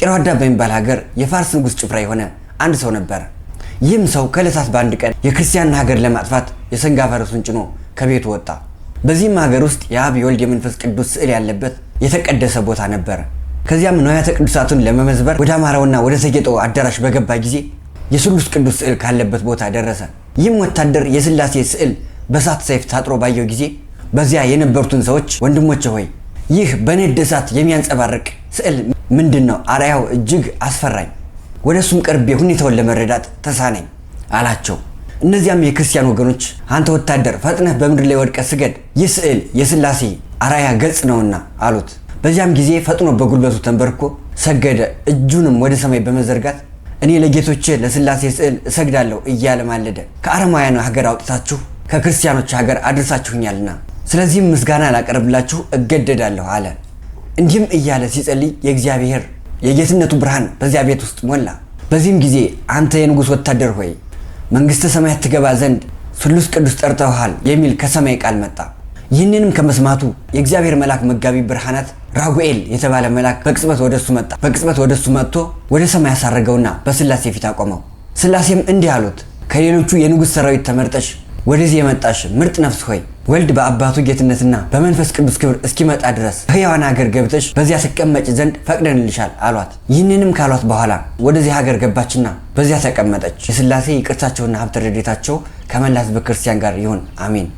ጤሯዳ በሚባል ሀገር የፋርስ ንጉሥ ጭፍራ የሆነ አንድ ሰው ነበረ። ይህም ሰው ከዕለታት በአንድ ቀን የክርስቲያንን ሀገር ለማጥፋት የሰንጋ ፈረሱን ጭኖ ከቤቱ ወጣ። በዚህም ሀገር ውስጥ የአብ የወልድ የመንፈስ ቅዱስ ስዕል ያለበት የተቀደሰ ቦታ ነበረ። ከዚያም ንዋያተ ቅዱሳቱን ለመመዝበር ወደ አማረውና ወደ ተጌጠው አዳራሽ በገባ ጊዜ የስሉስ ቅዱስ ስዕል ካለበት ቦታ ደረሰ። ይህም ወታደር የሥላሴ ስዕል በእሳት ሰይፍ ታጥሮ ባየው ጊዜ በዚያ የነበሩትን ሰዎች፣ ወንድሞቼ ሆይ፣ ይህ በነደ እሳት የሚያንጸባርቅ ስዕል ምንድን ነው? አርአያው እጅግ አስፈራኝ። ወደ እሱም ቀርቤ ሁኔታውን ለመረዳት ተሳነኝ አላቸው። እነዚያም የክርስቲያን ወገኖች፣ አንተ ወታደር፣ ፈጥነህ በምድር ላይ ወድቀህ ስገድ፣ ይህ ስዕል የሥላሴ አርአያ ገጽ ነውና አሉት። በዚያም ጊዜ ፈጥኖ በጉልበቱ ተንበርኮ ሰገደ። እጁንም ወደ ሰማይ በመዘርጋት እኔ ለጌቶቼ ለሥላሴ ስዕል እሰግዳለሁ እያለ ማለደ። ከአረማውያን ሀገር አውጥታችሁ ከክርስቲያኖች ሀገር አድርሳችሁኛልና ስለዚህም ምስጋና ላቀርብላችሁ እገደዳለሁ አለ። እንዲህም እያለ ሲጸልይ የእግዚአብሔር የጌትነቱ ብርሃን በዚያ ቤት ውስጥ ሞላ። በዚህም ጊዜ አንተ የንጉሥ ወታደር ሆይ፣ መንግሥተ ሰማያት ትገባ ዘንድ ስሉስ ቅዱስ ጠርተውሃል የሚል ከሰማይ ቃል መጣ። ይህንንም ከመስማቱ የእግዚአብሔር መልአክ መጋቢ ብርሃናት ራጉኤል የተባለ መልአክ በቅጽበት ወደሱ መጣ። በቅጽበት ወደሱ መጥቶ ወደ ሰማይ ያሳረገውና በስላሴ ፊት አቆመው። ስላሴም እንዲህ አሉት፣ ከሌሎቹ የንጉሥ ሰራዊት ተመርጠሽ ወደዚህ የመጣሽ ምርጥ ነፍስ ሆይ፣ ወልድ በአባቱ ጌትነትና በመንፈስ ቅዱስ ክብር እስኪመጣ ድረስ ሕያዋን ሀገር ገብተሽ በዚያ ትቀመጭ ዘንድ ፈቅደንልሻል አሏት። ይህንንም ካሏት በኋላ ወደዚህ ሀገር ገባችና በዚያ ተቀመጠች። የስላሴ ይቅርታቸውና ሀብተ ረድኤታቸው ከመላ ሕዝበ ክርስቲያን ጋር ይሁን፣ አሜን።